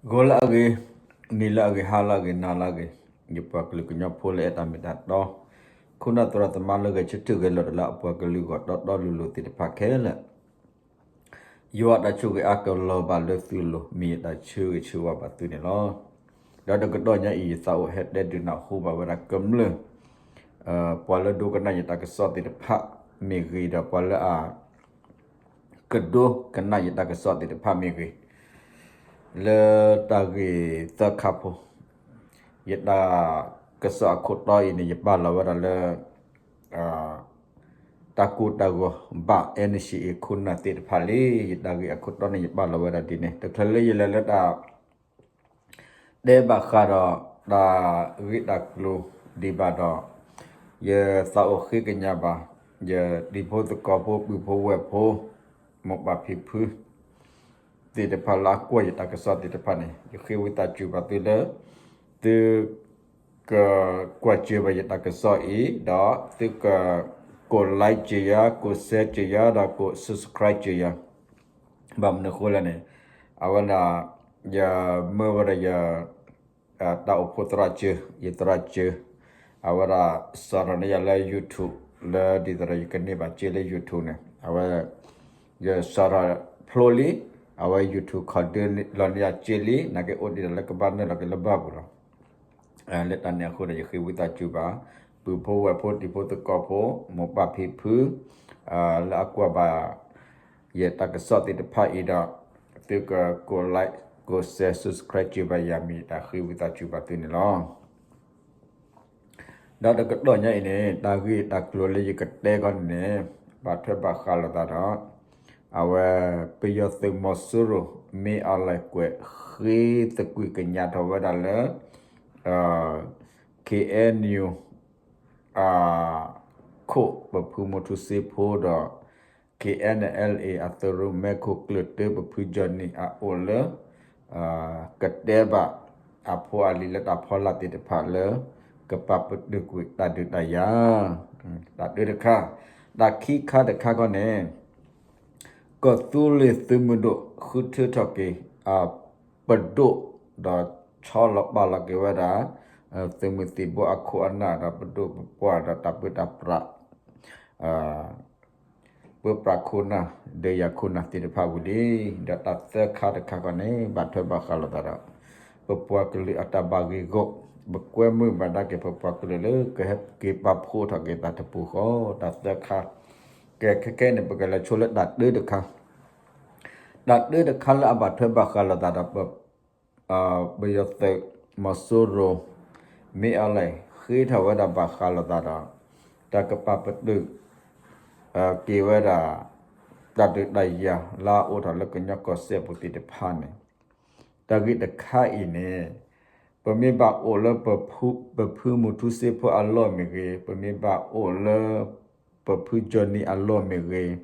ဂီၤလၢအဂ့ၤ, နံၤလၢအဂ့ၤ, ဟါလၢအဂ့ၤ, နၤလၢအဂ့ၤ, ယပှၤကလုာ်ကညီဖိလၢအဲၣ်တၢ်မ့ၢ်တၢ်တီ, ခိၣ်နၢ်သရၣ်သမါလၢဂဲၤဆၢထၢၣ်ဂဲၤလီၤတၢ်လၢအပှၤကလုာ်ဂီၢ်တီတီလိၤလိၤသ့ၣ်တဖၣ်ခဲလၢာ်, ယွၤတၢ်ဆိၣ်ဂ့ၤအါကလီၤဘၣ်လၢသုလိၤ မ့ၢ်ယတၢ်ဆၢဂ့ၤဆၢဝါဘၣ်သုန့ၣ်လီၤ. ဒီးတကတီၢ်ညါအံၤ ယသးအိၣ်ဟဲတဲဒုးနၢ်ဟူဘၣ်ဝဲဒၣ်ကမျၢၢ် ပှၤလၢဒိကနၣ်ယတၢ်ကစီၣ်သ့ၣ်တဖၣ်မ့ၢ်ဂ့ၤ, ဒီးပှၤလၢအ ကဒိကနၣ်ယတၢ်ကစီၣ်သ့ၣ်တဖၣ်မ့ၢ်ဂ့ၤ, လၢတၢ်ဂ့ၢ်သၢခါဖိ, ယတၢ်ကစီၣ်အခိၣ်တီအံၤန့ၣ် ယပာ်လီၤဝဲဒၣ်လၢ တၢ်ကိၢ်တၢ်ဂီၤဘၣ် NCA ခိၣ်နၢ်သ့ၣ်တဖၣ်လံ. ယတၢ်ဂ့ၢ်အခိၣ်တီန့ၣ် ယပာ်လီၤဝဲဒၣ်ဒ်န့ၣ် တချုးလၢယလဲၤလၢတၢ် တဲဘၣ်ဃးဒီး တၢ်ဂ့ၢ်တၢ်ကျိၤဒံးဘၣ်ဒီး ယသးအိၣ်ဃ့ကညးဘၣ် ယတံၤဖိသကိးဖိ ပုၢ်ဖိဝဲၢ်ဖိ မိၢ်ပၢ်ဖံဖု သ့ၣ်တဖၣ်လၢအကွၢ်ယတၢ်ကစီၣ်သ့ၣ်တဖၣ်န့ၣ် ယဃ့ဝံသးစူၤဘၣ်သုလၢ သုကကွၢ်စၢၤဘၣ်ယတၢ်ကစီၣ်အံၤ ဒီးသုက ကိး like စၢၤယၤ, ကိး share စၢၤယၤ, ဒီးကိး subscribe စၢၤယၤ. ဘၣ်မနုၤအဃိလဲၣ်န့ၣ် အဝဲဒၣ် ယမၢဝဲဒၣ်ယ တၢ်အိၣ်ဖှိၣ်သရၣ်စၢၤ, ယသရၣ်စၢၤ, အဝဲဒၣ် စးထီၣ်န့ၢ်ယၤလၢ YouTube လၢဒ်သိးဒီးယကန့ၢ်ဘၣ်စ့လၢ YouTube န့ၣ် အဝဲ ယစးထီၣ်ဖျိလံ, အဝဲ YouTube ခီဒၢလီၤန့ၢ်ယၤစ့လံ, နာ်က့အိၣ်ဒံးဒီးလၢကဘၣ်နုာ်လီၤက့ၤလၢဘၣ်ပူၤလီၤ. လၢတၢ်န့ၣ်အဃိဒီး ယဃ့ဝံသးစူၤဘၣ် ပုၢ်ဖိဝဲၢ်ဖိ တံၤဖိသကိးဖိ မိၢ်ပၢ်ဖံဖု လၢအကွၢ်ဘၣ် ယတၢ်ကစီၣ်သ့ၣ်တဖၣ်အံၤဒီး သုကကိး like ကိး share subscribe စၢၤဘၣ်ယၤ မ့ၢ်ယတၢ်ဃ့ဝံသးစူၤဘၣ်သုန့ၣ်လီၤ. ဒီးတကတီၢ်ညါအံၤန့ၣ် တၢ်ဂ့ၢ်တၢ်ကျိၤလၢယကတဲခီန့ၣ်န့ၣ် ဘၣ်ထွဲဘၣ်ဃးလိာ်သးဒီး အဝဲ ပယီၤသုးမီၤစိရိၤ မ့ၢ်အီၤလဲၣ်ကွဲးဃ့သကွံာ်ကညးထီၣ်ဝဲဒၣ်လၢ KNU ခိၣ်ပဖုမူထူစ့ဖိဒီး KNLA အသုးရိၣ်မဲခိၣ်ကျၢၢ်တၢပဖုကၠီၣ်နံၣ်အအိၣ်လၢ ကတဲဘၣ်အဖိအလံၤလၢတၢ်ဖီလာ်သ့ၣ်တဖၣ်လၢ ကပာ်ပတုာ်ကွံာ်တၢ်ဒုးတၢ်ယၤ တၢ်တၢတခါ, တၢ်ခံခါတခါခီန့ၣ် ကီၢ်သူလ့ၤသုးမုၢ်ဒိၣ်ဃုထၢထီၣ်က့ၤ ပဒိၣ်ဒီးဆီလီၤပာ်လီၤက့ၤဝဲဒၣ် သုးမုၢ်သံၣ်ဘိအခိၣ်အနၢ်ဒီးပဒိၣ်ပပှၢ်ဒီးတၢ်ပၢတၢ်ပြး ပၢပြးခိၣ်နၢ် ဒီးယၤခိၣ်နၢ်သ့ၣ်တဖၣ်ဝံၤလံ. ဒီးတၢ်သၢခါတခါခီန့ၣ် ဘၣ်ထွဲဘၣ်ဃးလိာ်သးဒီး ပပှၤကလုာ်အတၢ်ဘၣ်ဂ့ၢ်ဂီၢ် ပကွဲမုာ်ဘၣ်ဒၣ်က့ၤပပှၤကလုာ်လၢကဟဲက့ၤပာ်ဖှိၣ်ထီၣ်က့ၤသးတပူၤဃီ တၢ်သၢခါ, ကဲခဲခဲအံၤန့ၣ် ပကလဲၤဆိလၢတၢ်တၢတခါ တၢ်တၢတခါလၢအဘၣ်ထွဲဘၣ်ဃးလိာ်သးဒီး ပယီၤသုးမီၤစိရိၤ မ့ၢ်အီၤလဲၣ် ဃ့ထီၣ်ဝဲဒၣ်ဘၣ်ဃးလိာ်သးဒီး တၢ်ကပာ်ပတုာ် က့ၤဝဲဒၣ် တၢ်ဒုးတၢ်ယၤလၢအအိၣ်ထီၣ်လၢကညီကီၢ်စဲၣ်ပူၤသ့ၣ်တဖၣ်န့ၣ် တၢ်ဂ့ၢ်တခါအံၤန့ၣ် ပမ့ၢ်ဘၣ်အိၣ်လၢ ပဖုမူထူစ့ဖိအလီၢ်မ့ၢ်ဂ့ၤ, ပမ့ၢ်ဘၣ်အိၣ်လၢ ပဖုကၠီၣ်နံၣ်အလီၢ်မ့ၢ်ဂ့ၤ,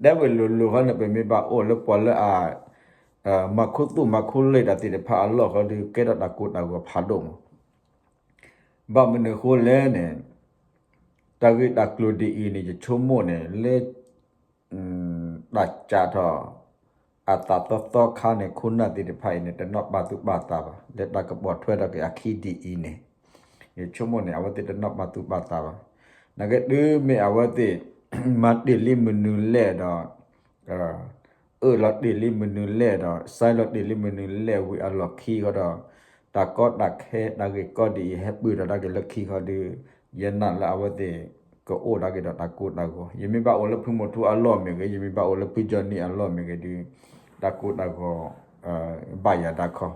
တဲဝဲလိၤလိၤခီန့ၣ် ပမ့ၢ်ဘၣ်အိၣ်လၢပှၤလၢအ မၤခိၣ်သူၣ်မၤခိၣ်လ့ၤတၢ်သ့ၣ်တဖၣ်အလီၢ်ဃီဒီး ကဲထီၣ်တၢ်ကိၢ်တၢ်ဂီၤဖးဒိၣ်မး. ဘၣ်မနုၤအဃိလဲၣ်န့ၣ် တၢ်ဂ့ၢ်တၢ်ကျိၤဒ်အံၤန့ၣ် ယဆိကမိၣ်န့ၣ် လၢ တၢ်စးထီၣ် အသးသီသီခါန့ၣ် ခိၣ်နၢ်သ့ၣ်တဖၣ်အံၤန့ၣ် တနီၣ်ပာ်သူၣ်ပာ်သးဘၣ် လၢတၢ်ကပိာ်ထွဲထီၣ်က့ၤအခံဒ်အံၤန့ၣ် ယဆိကမိၣ်န့ၣ် အဝဲသ့ၣ်တနီၣ်ပာ်သူၣ်ပာ်သးဘၣ်. နာ်က့တုၤမ့ၢ်အဝဲသ့ၣ် မၤတ့ၢ်လံမနုၤလဲၣ်ဒီး အၢၣ်လီၤတ့ၢ်လံမနုၤလဲၣ်ဒီး စဲးလီၤတ့ၢ်လံမနုၤလဲၣ်ဝံၤအလီၢ်ခံဃီဒီး တၢ်ကီတၢ်ခဲ တၢ်ဂ့ၢ်ကီဒ်အံၤ ဟဲပၢၢ်ထီၣ်ဒၣ်က့ၤလၢခံဃီဒီး ယနာ်လၢအဝဲသ့ၣ် ကအိၣ်ဒၣ်က့ၤဒီးတၢ်ကိၢ်တၢ်ဂီၤ. ယမ့ၢ်ဘၣ်အိၣ်လၢဖုမူထူအလီၢ်မ့ၢ်ဂ့ၤ, ယမ့ၢ်ဘၣ်အိၣ်လၢဖုကၠီၣ်နံၣ်အလီၢ်မ့ၢ်ဂ့ၤဒီး တၢ်ကိၢ်တၢ်ဂီၤ ဘၣ်ယၤဒၣ်ခီ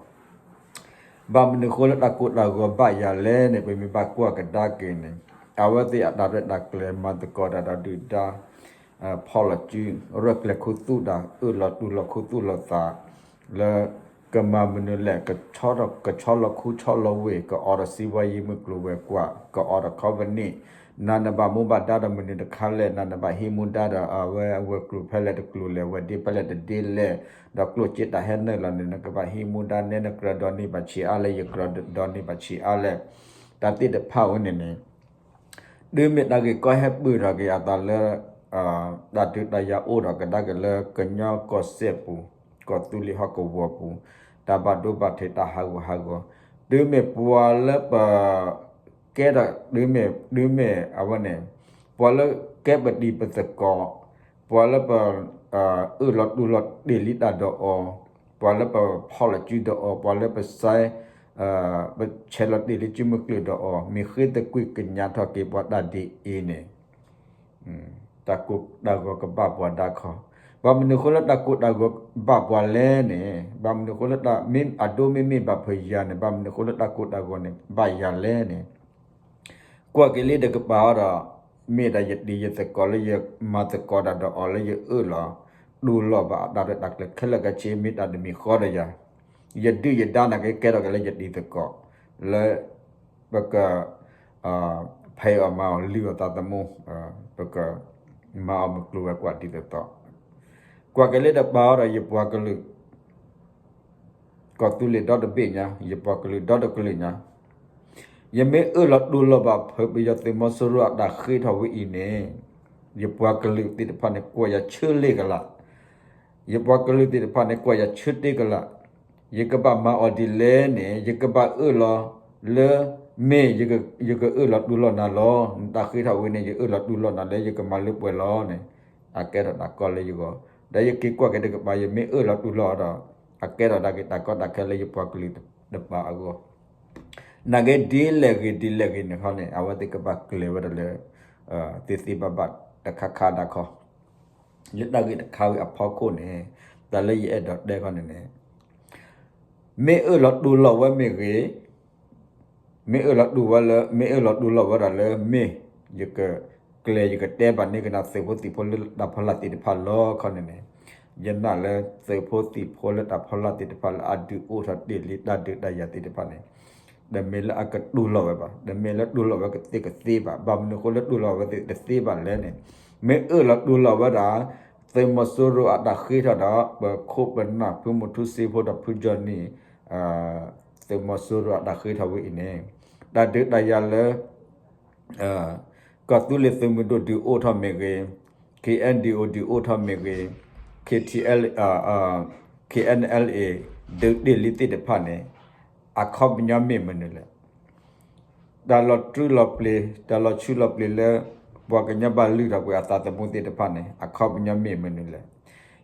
ဘၣ်မနုၤအဃိလၢတၢ်ကိၢ်တၢ်ဂီၤဘၣ်ယၤလဲၣ်န့ၣ် ပမ့ၢ်ဘၣ်ကွၢ်ကဒါက့ၤန့ၣ် အဝဲသ့ၣ်အတၢ်ရဲၣ်တၢ်ကျဲၤမၤသကိးတၢ်ဒီးဒုၣ်ဒါ ဖီၣ်လီၤစု ရဲၣ်ကျဲၤခူသူၣ်တၢ် အၢၣ်လီၤတူၢ်လိာ်ခူသူၣ်လိာ်သး လၢ ကမၤမနုၤလဲၣ် ကဆီလီၤခူဆီလီၤဝ့ၢ် ကအိးထီၣ်စံးဝါယံမုၢ်ကျိၤဝဲၤကွာ် ကအိးထီၣ်ခီပနံၣ် နၤနဘၣ်မူဘၣ်ဒါဒီးမနုၤတခါလဲၣ် နၤနဘၣ်ဟံးမူဒါဒီးအဝဲအဝဲၤကျိၤဖဲလဲၣ်တကျိၤလဲၣ် ဝဲၤဒ့ဖဲလဲၣ်တဒ့လဲၣ် ဒီးကျိၣ်စ့တၢ်ဟဲနုာ်လီၤန့ၣ် နကဘၣ်ဟံးမူဒါနဲ နကြၢးဒိးန့ၢ်ဘၣ်ဆံးအါလဲၣ် ယကြၢးဒိးန့ၢ်ဘၣ်ဆံးအါလဲၣ် တၢ်သ့ၣ်တဖၣ်ဝဲန့ၣ်န့ၣ် တုၤမ့ၢ်တၢ်ဂ့ၢ်ကီဟဲပၢၢ်ထီၣ်က့ၤအသးလၢ တၢ်ဒုးတၢ်ယၤအိၣ်ထီၣ်ကဒါက့ၤလၢကညီကီၢ်စဲၣ်ပူၤ ကီၢ်သူလ့ၤဟီၣ်ကဝီၤပူၤ တၢ်ဘၣ်ဒိဘၣ်ထံး တၢ်ဟးဂူာ်ဟးဂီၤ, တုၤမ့ၢ်ပှၤလၢပ ကဲထီၣ် တုၤမ့ၢ် တုၤမ့ၢ်အဝဲန့ၣ် ပှၤလၢကဲပတံၤပသကိး, ပှၤလၢပ အၢၣ်လီၤတူၢ်လိာ်တ့ၢ်လံတၢ်ဒီးအီၤ, ပှၤလၢပဖီၣ်လီၤစုဒီးအီၤ, ပှၤလၢပစဲ ပဆဲးလီၤတ့ၢ်လံစုမုၢ်ကျၢၢ်ဒီးအီၤ, မ့ၢ်ဃ့သကွံာ်ကညးထီၣ်က့ၤပှၤတၢ်ဒ်အံၤန့ၣ် တၢ်ကိၢ်တၢ်ဂီၤကဘၣ်ပှၤဒၣ်ခီ, ဘၣ်မနုၤအဃိလၢတၢ်ကိၢ်တၢ်ဂီၤဘၣ်ပှၤလဲၣ်န့ၣ်, ဘၣ်မနုၤအဃိလၢတၢ် မ့ၢ်အဒိမ့မ့ၢ်ဘၣ်ဖုးယၤန့ၣ်, ဘၣ်မနုၤအဃိလၢတၢ်ကိၢ်တၢ်ဂီၤန့ၣ် ဘၣ်ယၤလဲၣ်န့ၣ်, ကွၢ်က့ၤလံတကပၤအီၤဒီး, မ့ၢ်ဒၣ်ယတံၤယသကိးလၢယမၤသကိးတၢ်ဒီးအီၤလၢယအၢၣ်လီၤ တူၢ်လိာ်ဘၣ်အတၢ်ရဲၣ်တၢ်ကျဲၤခဲလၢာ်ခဲဆ့ မ့ၢ်တၢ်တမံၤဃီဒီးယၤ, ယဒုၣ်ယဒါနာ်က့ကဲထီၣ်က့ၤလၢယတံၤသကိး, လၢ ပက ဖဲးအီၤမၤအီၤလုၢ်အီၤသးသမူ, ပက မၤအီၤမုၢ်ကျိၤဝဲၤကွာ်ဒ်သိးသိး, ကွၢ်က့ၤလၢတကပၤအီၤဒီးယပှၤကလုာ် ကီၢ်သူလ့ၤဒီတဘ့ၣ်ညါ, ယပှၤကလုာ်ဒီတကလုာ်ညါ, ယမ့ၢ်အၢၣ်လီၤတူၢ်လိာ်ဘၣ်ဖုးပယီၤသုးမီၤစိရိၤအတၢ်ဃ့ထီၣ်ဝဲအံၤန့ၣ်, ယပှၤကလုာ်သ့ၣ်တဖၣ်န့ၣ် ကွၢ်ယၤဆၢလ့ၣ်ကလာ်, ယပှၤကလုာ်သ့ၣ်တဖၣ်န့ၣ် ကွၢ်ယၤဆၢတ့ကလာ်, ယကဘၣ်မၤအီၤဒ်လဲၣ်န့ၣ် ယကဘၣ်အၢၣ်လီၤလၢ မ့ၢ် ယကအၢၣ်လီၤတူၢ်လိာ်နၤလီၤ, နတၢ်ဃ့ထီၣ်ဝဲန့ၣ် ယအၢၣ်လီၤတူၢ်လိာ်နၤလၢယကမၤလၢပှဲၤလီၤန့ၣ်, အကဲထီၣ်တၢ်ကီလၢယဂီၢ်, ဒီးယက့ၤကွၢ်က့ၤတကပၤ ယမ့ၢ်အၢၣ်လီၤတူၢ်လိာ်အီၤဒီး, အကဲထီၣ်ဒၣ်က့ၤတၢ်ကီတၢ်ခဲလၢယပှၤကလုာ်တပၤအဂီၢ်, နာ်က့ဒ်လဲၣ်ဂ့ၤဒ်လဲၣ်ဂ့ၤန့ၣ်ခီန့ၣ် အဝဲသ့ၣ်ကဘၣ်ကျဲၤဝဲဒၣ်လၢ သ့သ့ဘၣ်ဘၣ်တခါခါဒၣ်ခီ လၢတၢ်ဂ့ၢ်တခါဝံၤအဖီခိၣ်န့ၣ်, တၢ်လၢယအဲၣ်ဒိးတဲခီန့ၣ်န့ၣ်, မ့ၢ်အၢၣ်လီၤတူၢ်လိာ်ဝဲမ့ၢ်ဂ့ၤ, မ့ၢ်အၢၣ်လီၤတူၢ်ဝဲလၢ မ့ၢ်အၢၣ်လီၤတူၢ်လိာ်ဝဲဒၣ်လၢမ့ၢ် ယကကျဲၤ ယကတဲဘၣ်န့ၢ်ကနၣ်သုးဖိသံၣ်ဖိလၢတၢ်ဖီလာ်သ့ၣ်တဖၣ်လီၤခီန့ၣ်န့ၣ်, ယနာ်လၢသုးဖိသံၣ်ဖိလၢတၢ်ဖီလာ်သ့ၣ်တဖၣ်လၢအဒုးအိၣ်ထီၣ်တ့ၢ်လံတၢ်ဒုးတၢ်ယၤသ့ၣ်တဖၣ်န့ၣ် တမ့ၢ်လၢအကတူၢ်လိာ်ဝဲဘၣ်, တမ့ၢ်လၢတူၢ်လိာ်ဝဲကသ့ကသ့ဘၣ်, ဘၣ်မနုၤအဃိလၢတူၢ်လိာ်ဝဲတသ့ဘၣ်လဲၣ်န့ၣ်, မ့ၢ်အၢၣ်လီၤတူၢ်လိာ်ဝဲဒၣ် သုးမီၤစိရိၤအတၢ်ဃ့ထီၣ်ဒီး ပခိၣ်ပနၢ်ဖုမူထူစ့ဖိဒီးဖုကၠီၣ်နံၣ်, သုးမီၤစိရိၤအတၢ်ဃ့ထီၣ်ဝဲအံၤန့ၣ်, တၢ်ဒုးတၢ်ယၤလၢ ကီၢ်သူလ့ၤသုးမုၢ်ဒိၣ်ဒုးအိၣ်ထီၣ်မ့ၢ်ဂ့ၤ, KNDO ဒုးအိၣ်ထီၣ်မ့ၢ်ဂ့ၤ, KTL, KNLA ဒုးတ့ၢ်လံသ့ၣ်တဖၣ်န့ၣ်, အခီပညီမ့ၢ်မနုၤလဲၣ်. တၢ်လီၤတြူလီၤပျ့ၤ, တၢ်လီၤဆူလီၤပျ့ၤလၢ ပှၤကညီဘၣ်လုၢ်ထီၣ်ကွံာ်အသးသမူသ့ၣ်တဖၣ်န့ၣ် အခီပညီမ့ၢ်မနုၤလဲၣ်.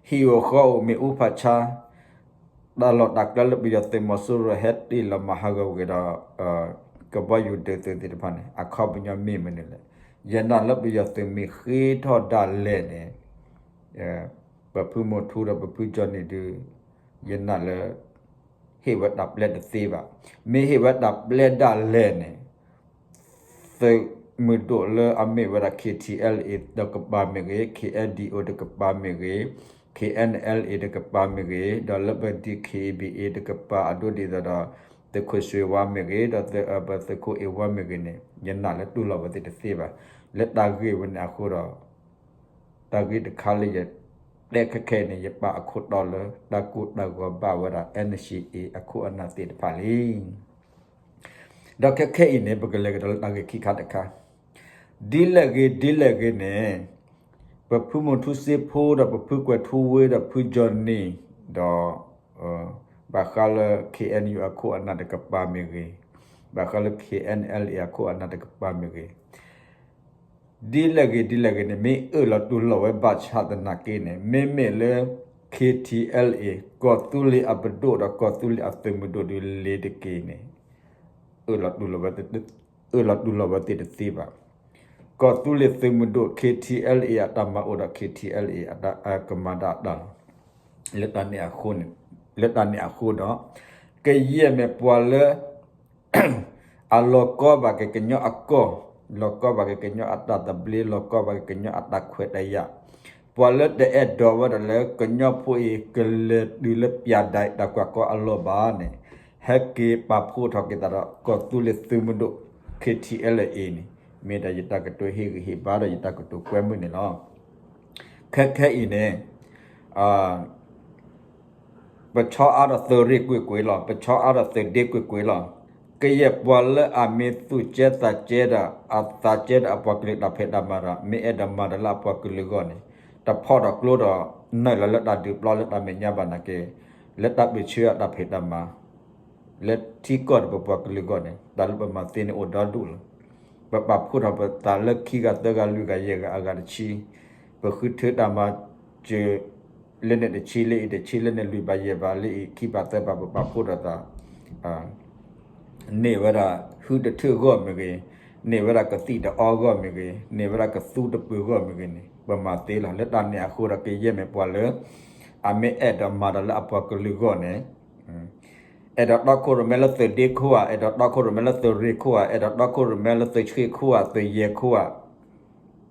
ဟံၣ်ဧိၤဃီဧိၤမ့ၣ်အူဖးဆါ တၢ်လီၢ်တၢ်ကျဲလၢပယီၤသုးမီၤစိရိၤဟဲတ့ၢ်လီၤမၤဟးဂီၤကွံာ်ဒီး ကဘီယူၤဒုးသုးသ့ၣ်တဖၣ်န့ၣ် အခီပညီမ့ၢ်မနုၤလဲၣ်. ယနာ်လၢပယီၤသုးမ့ၢ်ဃ့ထီၣ်ဒၣ်လဲာ်န့ၣ် ပဖုမူထူဒီးပဖုကၠီၣ်နံၣ်ဒုး ယနာ်လၢ ဟ့ၣ်ဝဲတၢ်ပျဲတသ့ဘၣ်. မ့ၢ်ဟ့ၣ်ဝဲတၢ်ပျဲဒၣ်လဲာ်န့ၣ် သုးမုၢ်ဒိၣ်လၢအမ့ၢ်ဝဲဒၣ် KTLA တကပၤမ့ၢ်ဂ့ၤ, KNDO တကပၤမ့ၢ်ဂ့ၤ, KNLA တကပၤမ့ၢ်ဂ့ၤ, ဒီးလၢပ DKBA တကပၤအဒိဒ်သိးဒီး သုးခိၣ်စွ့ၤဝါမ့ၢ်ဂ့ၤ, ဒီးပသုးခိၣ်အ့ၣ်ဝါမ့ၢ်ဂ့ၤန့ၣ် ယနာ်လၢတူၢ်လိာ်ဝဲသ့ၣ်တသ့ဘၣ်. လၢတၢ်ဂ့ၢ်ဝဲန့ၣ်အဃိဒီး တၢ်ဂ့ၢ်တခါလၢယတဲခဲခဲအံၤန့ၣ် ယပာ်အခိၣ်တီလၢ တၢ်ကိၢ်တၢ်ဂီၤဘၣ်ဝဲဒၣ် NCA အခိၣ်အနၢ်သ့ၣ်တဖၣ်လံ. ဒီးခဲခဲအံၤန့ၣ် ပကလဲၤကဒီးလၢတၢ်ဂ့ၢ်ခံခါတခါ, ဒ်လဲၣ်ဂ့ၤ ဒ်လဲၣ်ဂ့ၤန့ၣ် ပဖုမူထူစ့ဖိဒီးပဖုကွဲၤထူဝ့ဒီးဖုကၠီၣ်နံၣ် ဒီး ဘၣ်ဃးလၢ KNU အခိၣ်အနၢ်တကပၤမ့ၢ်ဂ့ၤ, ဘၣ်ဃးလၢ KNLA အခိၣ်အနၢ်တကပၤမ့ၢ်ဂ့ၤ ဒ်လဲၣ်ဂ့ၤ ဒ်လဲၣ်ဂ့ၤန့ၣ် မ့ၢ်အၢၣ်လီၤတူၢ်လိာ်ဝဲဘၣ်ဆၣ်သနာ်က့န့ၣ် မ့မ့ၢ်လၢ KTLA ကီၢ်သူလ့ၤအပဒိၣ်ဒီးကီၢ်သူလ့ၤအသုးမုၢ်ဒိၣ်ဒုးလ့ၤတက့ၢ်န့ၣ် အၢၣ်လီၤတူၢ်လိာ်ဝဲသ့ၣ်တသ့ဘၣ်. ကီၢ်သူလ့ၤသုးမုၢ်ဒိၣ် KTLA အတၢ်မၤအိၣ်ဒီး KTLA ကမၤဒၣ်တၢ်လီၤ. လၢတၢ်န့ၣ်အဃိန့ၣ်, လၢတၢ်န့ၣ်အဃိဒီး ကယဲၢ်မ့ၢ်ပှၤလၢ အလီၤကီဘၣ်က့ၤကညီအကီၢ်, လီၤကီဘၣ်က့ၤကညီအတၢ်သဘျ့, လီၤကီဘၣ်က့ၤကညီအတၢ်ခွဲးတၢ်ယာ်, ပှၤလၢတအဲၣ်ဒိးဝဲဒၣ်လၢကညီဖိအံၤ ကလဲၤတုၤလၢပၠးဒၣ်တၢ်ကွၢ်ကီအလီၢ်ဘၣ်န့ၣ် ဟဲက့ၤပာ်ဖှိၣ်ထီၣ်က့ၤသးဒီး ကီၢ်သူလ့ၤသုးမုၢ်ဒိၣ် KTLA အံၤန့ၣ် မ့ၢ်ဒၣ်ယတၢ်ကတိၤဟ့ၣ်ဂံၢ်ဟ့ၣ်ဘါဒီးယတၢ်ကတိၤကွဲမုာ်န့ၣ်လီၤ. ခဲခဲအံၤန့ၣ် ပဆီအါဒီးသုးရ့ၣ်ကွ့ၢ်ကွ့ၢ်လီၤ. ပဆီအါဒီးသုးဒ့ကွ့ၢ်ကွ့ၢ်လီၤ. ကယဲၢ်ပှၤလၢအမ့ၢ်သူၣ်ကဲသးကဲဒီး အသးကဲဒီးအပှၤကလုာ်တၢ်ဖံးတၢ်မၤဒီး မ့ၢ်အဲၣ်ဒိးမၤတၢ်လၢအပှၤကလုာ်အဂီၢ်န့ၣ် တဖီၣ်ဒီးကျိဒီး နုာ်လီၤလၢတၢ်ဒုးပျီလၢတၢ်မဲာ်ညါဘၣ်နာ်က့ လၢတၢ်ပၢဆှၢအတၢ်ဖံးတၢ်မၤ လၢထံကီၢ်ဒီးပပှၤကလုာ်အဂီၢ်န့ၣ် တၢ်လၢပမၤသ့န့ၣ်အိၣ်ဒီဒူၣ်လီၤ. ပပာ်ဖှိၣ်ထီၣ်ပသးလၢခံဂၤသၢဂၤလွံၢ်ဂၤယဲၢ်ဂၤအဂၤတဆံ, ပဃုထၢတၢ်မၤစၢၤ လၢန့ၣ်တဆံလၢအံၤတဆံလၢန့ၣ်လွံၢ်ဘးယဲၢ်ဘးလၢအံၤခံဘးသၢဘး ပပာ်ဖှိၣ်ထီၣ်သး န့ၢ်ဝဲဒၣ်ဟုတထၢၣ်ဂီၢ်မ့ၢ်ဂ့ၤ, န့ၢ်ဝဲဒၣ်ကသံၣ်တအီဂီၢ်မ့ၢ်ဂ့ၤ, န့ၢ်ဝဲဒၣ်ကသူတပၢၤဂီၢ်မ့ၢ်ဂ့ၤန့ၣ် ပမၤသ့လီၤ. လၢတၢ်န့ၣ်အဃိဒီး ကယဲၢ်မ့ၢ်ပှၤလၢ အမ့ၢ်အဲၣ်ဒိးမၤဒီးလၢအပှၤကလုာ်အဂီၢ်န့ၣ် အဲၣ်ဒိးတီခိၣ်ရိၣ်မဲလၢသုးဒ့ခိၣ်ဧါ, အဲၣ်ဒိးတီခိၣ်ရိၣ်မဲလၢသုးရ့ၣ်ခိၣ်ဧါ, အဲၣ်ဒိးတီခိၣ်ရိၣ်မဲလၢသုးဆှ့ၣ်ခိၣ်ဧါ, သုးယဲၢ်ခိၣ်ဧါ,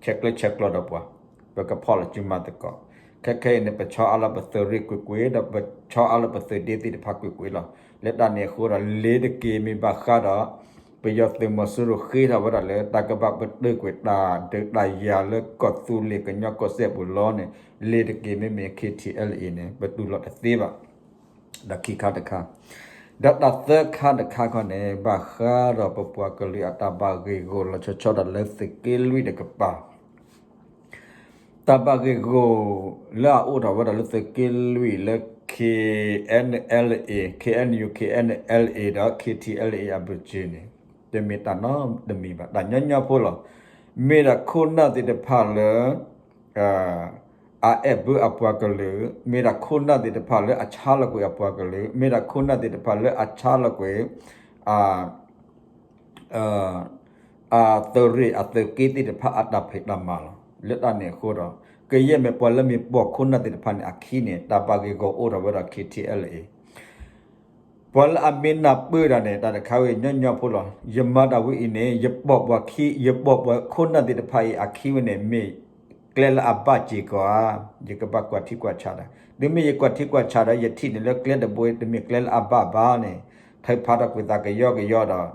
ဆဲးကျၢဆဲးကျိးဒီးပှၤ, ပကဖီၣ်လီၤစုမၤသကိး. ခဲခဲအံၤန့ၣ် ပဆီအါလီၤပသုးရ့ၣ်ကွ့ၢ်ကွ့ၢ် ဒီးပဆီအါလီၤပသုးဒ့သ့ၣ်တဖၣ်ကွ့ၢ်ကွ့ၢ်လီၤ. လၢတၢ်န့ၣ်အဃိဒီး လ့ၤတက့ၤမ့ၢ်ဘၣ်ဃးဒီး ပယီၤသုးမီၤစိရိၤဃ့ထီၣ်ဝဲဒၣ်လၢ တၢ်ကဘၣ်ပတုာ်ကွံာ်တၢ်ဒုးတၢ်ယၤလၢကီၢ်သူလ့ၤကညီကီၢ်စဲၣ်ပူၤလီၤန့ၣ် လ့ၤတက့ၤမ့မ့ၢ် ခ့ထံအဲလ်အ့န့ၣ် ပတူၢ်လိာ်တသ့ဘၣ်. ဒီးခံခါတခါ, ဒီးတၢ်သၢခါတခါခီန့ၣ် ဘၣ်ဃးဒီးပပှၤကလုာ်အတၢ်ဘၣ်ဂ့ၢ်ဂီၢ်လီၤဆီဆီဒၣ်တၢ်လၢသုးက့လွံၢ်တကပၤ တၢ်ဘၣ်ဂ့ၢ်ဂီၢ်လၢအအိၣ်ထီၣ်ဝဲဒၣ်လၢသုးက့လွံၢ်လၢ ခ့ၣ်အဲၣ်ယူၣ် ခ့ၣ်အဲၣ်ယူၣ် ခ့ၣ်အဲၣ်ယူၣ် ခ့ၣ်အဲၣ်ယူၣ် ဒီး ခ့ထံအဲလ်အ့ အဘၢၣ်စၢၤန့ၣ် တမ့ၢ်တၢ်နီတမံၤဘၣ်, တၢ်ညီညီဖိလီၤ. မ့ၢ်ဒၣ်ခိၣ်နၢ်သ့ၣ်တဖၣ်လၢ အအဲၣ်ဘၢအပှၤကလုာ်, မ့ၢ်ဒၣ်ခိၣ်နၢ်သ့ၣ်တဖၣ်လၢအဆါလီၤကွံာ်အပှၤကလုာ်, မ့ၢ်ဒၣ်ခိၣ်နၢ်သ့ၣ်တဖၣ်လၢအဆါလီၤကွံာ် အသုးရ့ၣ်အသုးက့သ့ၣ်တဖၣ်အတၢ်ဖံးတၢ်မၤလီၤ. လၢတၢ်န့ၣ်အဃိဒီး ကယဲၢ်မ့ၢ်ပှၤလၢမ့ၢ်ပိာ်ခိၣ်နၢ်သ့ၣ်တဖၣ်န့ၣ်အခံန့ၣ် တၢ်ဘၣ်ဂ့ၢ်ဂီၢ်အိၣ်ထီၣ်ဝဲဒီး ခ့ထံအဲလ်အ့ ပှၤလၢအမ့ၢ်နၢ်ပၢၢ်တၢ်န့ၣ် တၢ်တခါဝဲညီညီဖိလီၤ. ယမၤတၢ်ဝဲအံၤန့ၣ် ယပိာ်ပှၤခံ, ယပိာ်ပှၤခိၣ်နၢ်သ့ၣ်တဖၣ်အံၤအခံဝဲန့ၣ် မ့ၢ်ကျဲလၢအဘၣ်စ့ၢ်ကီးဧါ, ယကဘၣ်ကွၢ်ထံကွၢ်ဆးတၢ်. တုၤမ့ၢ်ယကွၢ်ထံကွၢ်ဆးဒီး ယထံၣ်န့ၣ်လၢကျဲတဘိအံၤ တမ့ၢ်ကျဲလၢအဘၣ်ဘၣ်န့ၣ် ထုးဖးထီၣ်ကွံာ်သးကယီကယီဒီး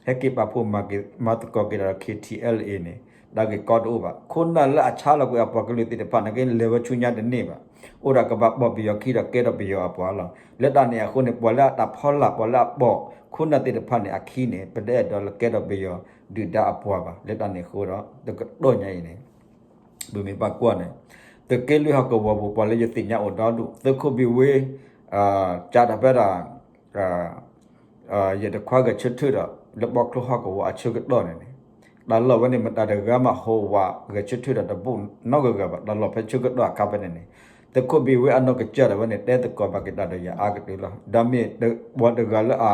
ဟဲက့ၤပာ်ဖှိၣ်မၤက့ၤ မၤသကိးက့ၤဒီး ခ့ထံအဲလ်အ့န့ၣ် တၢ်ဂ့ၢ်ကီတအိၣ်ဘၣ်. ခိၣ်နၢ်လၢအဆါလီၤကွံာ်အပှၤကလုာ်သ့ၣ်တဖၣ်န့ၣ် ကလဲၤဝဲဆူညါတန့ၢ်ဘၣ်. အိၣ်ဒၣ်ကဘၣ်ပိာ်ပယီၤခံဒီးကဲထီၣ်ပယီၤအပှၤလီၤ. လၢတၢ်န့ၣ်အဃိန့ၣ် ပှၤလၢအတၢ်ဖီလာ် ပှၤလၢအပိာ်ခိၣ်နၢ်သ့ၣ်တဖၣ်န့ၣ်အခံန့ၣ် ပတအဲၣ်ဒိးလၢကဲထီၣ်ပယီၤဒုၣ်ဒါအပှၤဘၣ်. လၢတၢ်န့ၣ်အဃိဒီး တကတီၢ်ညါအံၤန့ၣ် ပမ့ၢ်ဘၣ်ကွၢ်န့ၣ် သုးက့လွံၢ်ဟီၣ်ကဝီၤပူၤ ပှၤလၢယသ့ၣ်ညါအိၣ်ဒီဒူၣ် သုးခိၣ်ဘံၣ်ဝ့ ကးတၢ်ဖဲဒၣ် ယတခွါဂဲၤဆၢထၢၣ်ဒီး လၢဘီချိဟီၣ်ကဝီၤအဆၢကတီၢ်န့ၣ်န့ၣ် တၢ်လီၢ်ဝဲန့ၣ် မတၤတဂၤမးဟိဝးဂဲၤဆၢထၢၣ်ဒီးတဘိနီတဂၤဂၤဘၣ်. တၢ်လီၢ်ဖဲဆၢကတီၢ်အခါဖဲန့ၣ်န့ၣ် သုးခိၣ်ဘံၣ်ဝ့အနီၢ်ကစၢ်ဒၣ်ဝဲန့ၣ် တဲသကိးဘၣ်က့ၤတၢ်ဒီးယၤအါကတၢၢ်လီၤ. ဒီးမ့ၢ်ပှၤတဂၤလၢအ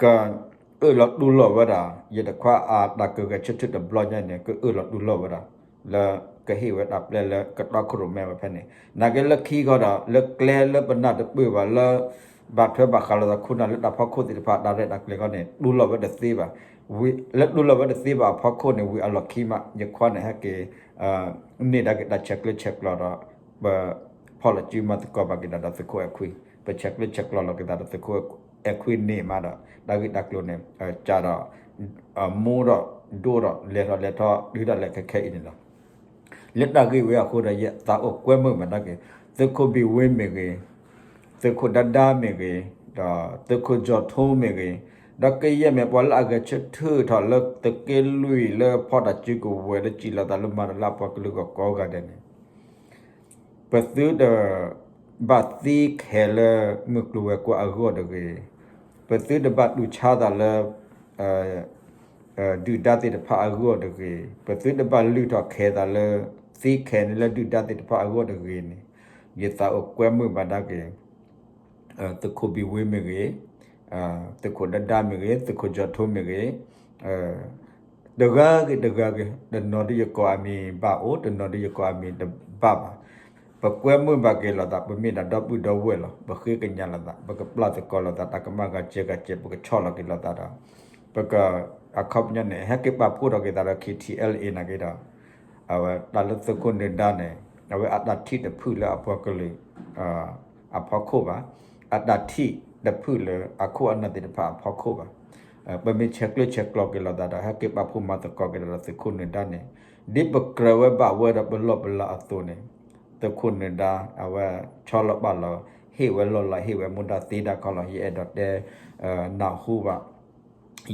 ကအၢၣ်လီၤတူၢ်လိာ်ဝဲဒၣ် ယတခွါအတၢ်ကဂဲၤဆၢထၢၣ်တဘျီညါန့ၣ် ကအၢၣ်လီၤတူၢ်လိာ်ဝဲဒၣ် လၢကဟ့ၣ်ဝဲတၢ်ပျဲလၢကတီခိၣ်ရိၣ်မဲဝဲဖဲန့ၣ် နာ်က့လၢခံဃီဒီး လၢကျဲလၢပနၢ်တပၢၢ်ဘၣ်လၢ ဘၣ်ထွဲဘၣ်ဃးလိာ်သးခိၣ်နၢ်လၢတၢ်ဖီခိၣ်သ့ၣ်တဖၣ် တၢ်ရဲၣ်တၢ်ကျဲၤဃီန့ၣ် တူၢ်လိာ်ဝဲတသ့ဘၣ်. လၢတူၢ်လိာ်ဝဲတသ့ဘၣ်အဖီခိၣ်န့ၣ် ဝံၤအလီၢ်ခံမး ယခွါန့ၣ်ဟဲက့ၤ န့ၢ်ဒၣ်က့ၤတၢ်ဆဲးကျၢဆဲးကျိးဒီး ပဖီၣ်လီၤစုမၤသကိးဘၣ်က့ၤတၢ်ဒီးသုးခိၣ်အဲၣ်ခွံ, ပဆဲးကျၢဆဲးကျိးလီၤက့ၤသးဒီးသုးခိၣ်အဲၣ်ခွံန့ၣ်မးဒီး တၢ်ဂ့ၢ်တၢ်ကျိၤန့ၣ် ကးဒီး မူဒီးဒိၣ်ဒီးလဲၤထီၣ်လဲၤထီၣ်တုၤဒၣ်လဲာ်ခဲခဲအံၤန့ၣ်လီၤ. လၢတၢ်ဂ့ၢ်ဝဲအဃိဒီး ယသးအိၣ်ကွဲမုာ်မးတၢ်က့ၤ သုးခိၣ်ဘံၣ်ဝ့မ့ၢ်ဂ့ၤ, သုးခိၣ်ဒါဒါမ့ၢ်ဂ့ၤ, ဒီးသုးခိၣ်ကၠီၤထိမ့ၢ်ဂ့ၤ, ဒီးကယဲၢ်မ့ၢ်ပှၤလၢအဂဲၤဆၢထၢၣ်ထီၣ်လၢသုးက့လွံၢ်လၢဖီၣ်တၢ်စုကဝဲၤလၢစံၣ်လီၤသးလၢမၤတၢ်လၢအပှၤကလုာ်ဂီၢ်ကိးဂၤဒဲးန့ၣ် ပသုတဘၣ်သံခဲလၢမုၢ်ကျိၤဝဲၤကွာ်အဂီၢ်တဂ့ၤ, ပသုတဘၣ်တူၢ်ဆါသးလၢ ဒုၣ်ဒါသ့ၣ်တဖၣ်အဂီၢ်တဂ့ၤ, ပသုတဘၣ်လုၢ်ထီၣ်ခဲသးလၢ သံခဲန့ၣ်လၢဒုၣ်ဒါသ့ၣ်တဖၣ်အဂီၢ်တဂ့ၤန့ၣ် ယသးအိၣ်ကွဲမုာ်ဘၣ်ဒၣ်က့ၤ သုးခိၣ်ဘံၣ်ဝ့မ့ၢ်ဂ့ၤ, သုးခိၣ်ဒါဒါမ့ၢ်ဂ့ၤ, သုးခိၣ်ကၠီၤထိမ့ၢ်ဂ့ၤ, တဂၤဂ့ၤတဂၤဂ့ၤ တနီၤဒုးယကိးအမံၤဘၣ်အိၣ်, တနီၤဒုးယကိးအမံၤတဘၣ်ဘၣ်. ပကွဲမုာ်ဘၣ်က့ၤလိာ်သး, ပမ့ၢ်ဒၣ်ဒီပုၢ်ဒီဝဲၢ်လီၤ. ပဃ့ကညးလိာ်သး, ပကပျၢ်သကိးလိာ်သး, တၢ်ကမၣ်ဂၤစဲဂၤစဲး ပကဆီၣ်လီၤက့ၤလိာ်သးဒီး ပက အခီပညီန့ၣ် ဟဲက့ၤပာ်ဖှိၣ်ထီၣ်က့ၤသးဒီး ခ့ထံအဲလ်အ့ နာ်က့ဒီး အဝဲတၢ်လၢသုးခိၣ်နၢၤဒါန့ၣ် အဝဲအတၢ်ထံၣ်တဖုလၢအပှၤကလုာ် အဖီခိၣ်ဘၣ်, အတၢ်ထံၣ်တဖုလၢအခိၣ်အနၢ်သ့ၣ်တဖၣ်အဖီခိၣ်ဘၣ်. ပမ့ၢ်ဆဲးကျၢဆဲးကျိးက့ၤလိာ်သးဒီး ဟဲက့ၤပာ်ဖှိၣ်မၤသကိးက့ၤဒီးသုးခိၣ်နၢၤဒါန့ၣ် ဒ်ပကြၢးဝဲဘၣ်ဝဲဒီးပလီၢ်ပလၤအသိးန့ၣ် သုးခိၣ်နၢၤဒါ အဝဲဆီလီၤပာ်လီၤ ဟ့ၣ်ဝဲလီၢ်လၤ ဟ့ၣ်ဝဲမူဒါသ့ဒၣ်ခီလီၤ. ယအဲၣ်ဒိးတဲ နၢ်ဟူဘၣ်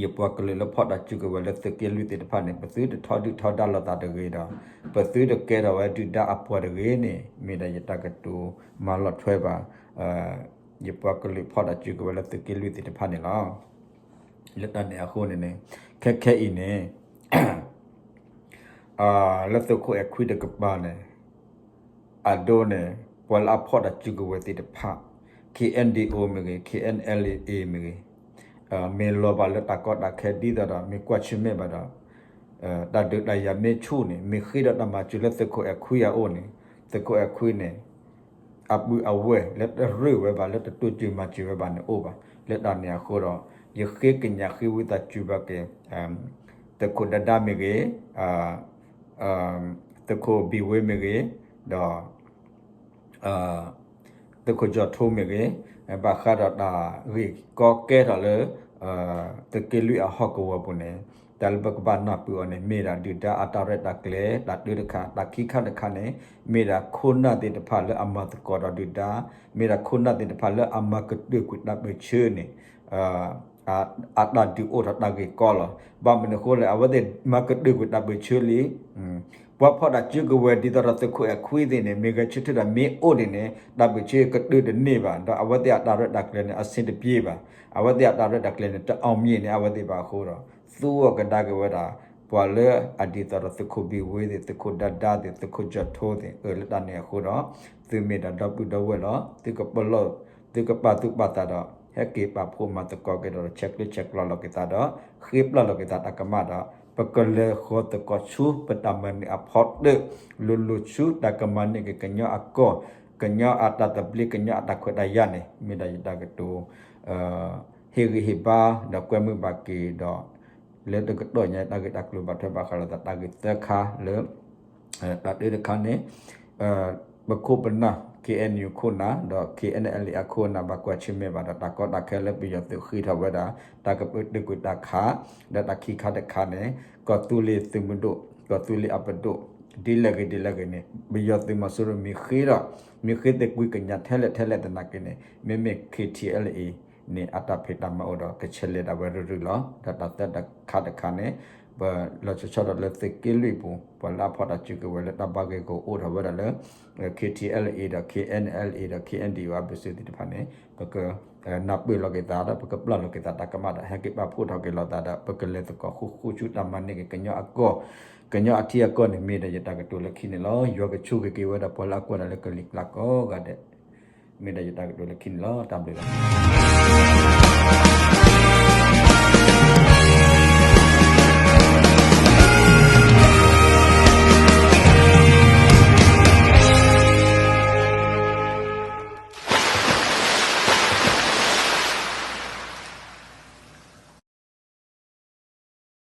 ယပှၤကလုာ်လၢဖီၣ်တၢ်စုကဝဲၤလၢသုးက့လွံၢ်သ့ၣ်တဖၣ်န့ၣ် ပသုတထီဒုၣ်ထီဒါလိာ်သးတဂ့ၤဒီး ပသုတကဲထီၣ်ဝဲဒုၣ်ဒါအပှၤတဂ့ၤန့ၣ် မ့ၢ်ဒၣ်ယတၢ်ကတိၤမၤလီၤထွဲဘၣ် ယပှၤကလုာ်ဖီၣ်တၢ်စုကဝဲၤလၢသုးက့လွံၢ်သ့ၣ်တဖၣ်န့ၣ်လီၤ. လၢတၢ်န့ၣ်အဃိန့ၣ်န့ၣ် ခဲခဲအံၤန့ၣ် လၢသုးခိၣ်အဲၣ်ခွံတကပၤန့ၣ် အဒိန့ၣ် ပှၤလၢအဖီၣ်တၢ်စုကဝဲၤသ့ၣ်တဖၣ် K N D O မ့ၢ်ဂ့ၤ K N L A မ့ၢ်ဂ့ၤ မ့ၢ်လီၤဘၣ်လၢတၢ်ကီတၢ်ခဲဒ်သိးဒီး မ့ၢ်ကွၢ်ဆၢၣ်မဲာ်ဘၣ်ဒီး တၢ်ဒုးတၢ်ယၤမ့ၢ်ဆူၣ်န့ၣ် မ့ၢ်ဃ့ဒီးတၢ်မၤစၢၤလၢသုးခိၣ်အဲၣ်ခွံအအိၣ်န့ၣ် သုးခိၣ်အဲၣ်ခွံန့ၣ် အပုၢ်အဝဲၢ်လၢတရ့ဝဲဘၣ် လၢတတိစၢၤမၤစၢၤဝဲဘၣ်န့ၣ်အိၣ်ဘၣ်. လၢတၢ်န့ၣ်အဃိဒီး ယဃ့ကညးဃ့ဝံသးစူၤဘၣ်က့ၤ သုးခိၣ်ဒါဒါမ့ၢ်ဂ့ၤ သုးခိၣ်ဘံၣ်ဝ့မ့ၢ်ဂ့ၤ ဒီး သုးခိၣ်ကၠီၣ်ထိမ့ၢ်ဂ့ၤ ဘၣ်ဃးဒီးတၢ်ဂ့ၢ်ကီကဲထီၣ်လၢ သုးက့လွံၢ်အဟီၣ်ကဝီၤပူၤန့ၣ် တၢ်လၢပကဘၣ်နၢ်ပၢၢ်အီၤန့ၣ် မ့ၢ်ဒၣ်ဒုၣ်ဒါအတၢ်ရဲၣ်တၢ်ကျဲၤ တၢ်တၢတခါ တၢ်ခံခါတခါန့ၣ် မ့ၢ်ဒၣ်ခိၣ်နၢ်သ့ၣ်တဖၣ်လၢအမၤသကိးဒီးဒုၣ်ဒါ မ့ၢ်ဒၣ်ခိၣ်နၢ်သ့ၣ်တဖၣ်လၢအမၤကတၢၢ်ကွံာ်တၢ်ပၢၢ်ဆၢန့ၣ် အတၢ်ဒုးအိၣ်ထီၣ်တၢ်ဂ့ၢ်ကီလီၤ. ဘၣ်မနုၤအဃိလဲၣ် အဝဲသ့ၣ်မၤကတၢၢ်ကွံာ်တၢ်ပၢၢ်ဆၢလံ ပှၤဖီၣ်တၢ်စုကဝဲၤဒ်သိးဒီးသုးခိၣ်အဲၣ်ခွံသ့ၣ်န့ၣ် မ့ၢ်ဂဲၤဆၢထၢၣ်ဒီးမ့ၢ်အိၣ်န့ၣ်န့ၣ် တၢ်ပၢၢ်ဆၢကတၢၢ်တန့ၢ်ဘၣ် ဒီးအဝဲသ့ၣ်အတၢ်ရဲၣ်တၢ်ကျဲၤန့ၣ် အဆင်တပြေဘၣ် အဝဲသ့ၣ်အတၢ်ရဲၣ်တၢ်ကျဲၤန့ၣ် တအီၣ်မံၤန့ၣ်အဝဲသ့ၣ်ဘၣ်အဃိဒီး သူအီၤကဒါက့ၤဝဲဒၣ် ပှၤလၢအဒ်သိးဒီးသုးခိၣ်ဘံၣ်ဝ့သ့ၣ် သုးခိၣ်ဒါဒါသ့ၣ် သုးခိၣ်ကၠီၣ်ထိသ့ၣ် အၢ လၢတၢ်န့ၣ်အဃိဒီး သုမ့ၢ်ဒၣ်ဒီပုၢ်ဒီဝဲၢ်လီၤ သုကပလီၢ် သုကပာ်သူၣ်ပာ်သးဒီး ဟဲက့ၤပာ်ဖှိၣ်မၤသကိးက့ၤဒီး ဆဲးကျၢဆဲးကျိးလီၤက့ၤသးဒီး ဃ့ပျၢ်လီၤက့ၤသးတၢ်ကမၣ်ဒီး ပကလဲၤဃီၤသကိးဆူပတၢ်မၤနၢၤအဖီတၢၣ် လိၤလိၤဆူတၢ်ကမၤန့ၢ်က့ၤကညီအကီၢ် ကညီအတၢ်သဘျ့ ကညီအတၢ်ခွဲးတၢ်ယာ်န့ၣ် မ့ၢ်ဒၣ်ယတၢ်ကတိၤ ဟ့ၣ်ဂံၢ်ဟ့ၣ်ဘါ ဒီးကွဲမုာ်ဘၣ်က့ၤဒီး လၢတကတီၢ်ညါ တၢ်ဂ့ၢ်တၢ်ကျိၤဘၣ်ထွဲဘၣ်ဃးလိာ်သး တၢ်ဂ့ၢ်သၢခါလၢ တၢ်တၢတခါန့ၣ် ပခိၣ်ပနၢ် K N U ခိၣ်နၢ် ဒီး K N L A အခိၣ်နၢ် ဘၣ်ကွၢ်ဆၢၣ်မဲာ်ဘၣ်ဒီး တၢ်ကီတၢ်ခဲလၢပယီၤသုးဃ့ထီၣ်ဝဲဒၣ် တၢ်ကပတုာ်ကွံာ်တၢ်ခး ဒီးတၢ်ခံခါတခါန့ၣ် ကီၢ်သူလ့ၤသုးမုၢ်ဒိၣ် ကီၢ်သူလ့ၤအပဒိၣ် ဒ်လဲၣ်ဂ့ၤဒ်လဲၣ်ဂ့ၤန့ၣ် ပယီၤသုးမီၤစိရိၤမ့ၢ်ဃ့ဒီး မ့ၢ်ဃ့သကွံာ်ကညးထဲလဲၣ်ထဲလဲၣ်သနာ်က့န့ၣ် မ့မ့ၢ် K T L A န့ၣ် အတၢ်ဖံးတၢ်မၤအိၣ်ဒီး ကဆဲးလဲၤဒၣ်ဝဲရုၢ်ရုၢ်လီၤ. ဒီးတၢ်သၢတၢ်ခါတခါန့ၣ် ပလီၤဆီဆီဒီးလၢသုးက့လွံၢ်ပူၤ ပှၤလၢအဖီၣ်တၢ်စုကဝဲၤလၢတၢ်ဘၣ်ဂ့ၢ်ဂီၢ်အိၣ်ထီၣ်ဝဲဒၣ်လၢ K T L A ဒီး K N L A ဒီး K N D O အဘုစုသ့ၣ်တဖၣ်န့ၣ် ပက နၢ်ပၢၢ်လီၤက့ၤသးဒီး ပကပျၢ်လီၤက့ၤသးတၢ်ကမၣ်ဒီး ဟဲက့ၤပာ်ဖှိၣ်ထီၣ်က့ၤလိာ်သးဒီး ပကလဲၤသကိးဃူဃူဆူတၢ်မၤန့ၢ်က့ၤကညီအကီၢ် ကညီအထံအကီၢ်န့ၣ် မ့ၢ်ဒၣ်ယတၢ်ကတိၤလၢခံန့ၣ်လီၤ. ယွၤကဆိၣ်ဂ့ၤက့ၤဝဲဒၣ်ပှၤလၢအကွၢ်တၢ်လၢကလံၤကျါကိးဂၤဒဲး မ့ၢ်ဒၣ်ယတၢ်ကတိၤလၢခံန့ၣ်လီၤ. တၢ်ဘျုးလီၤ.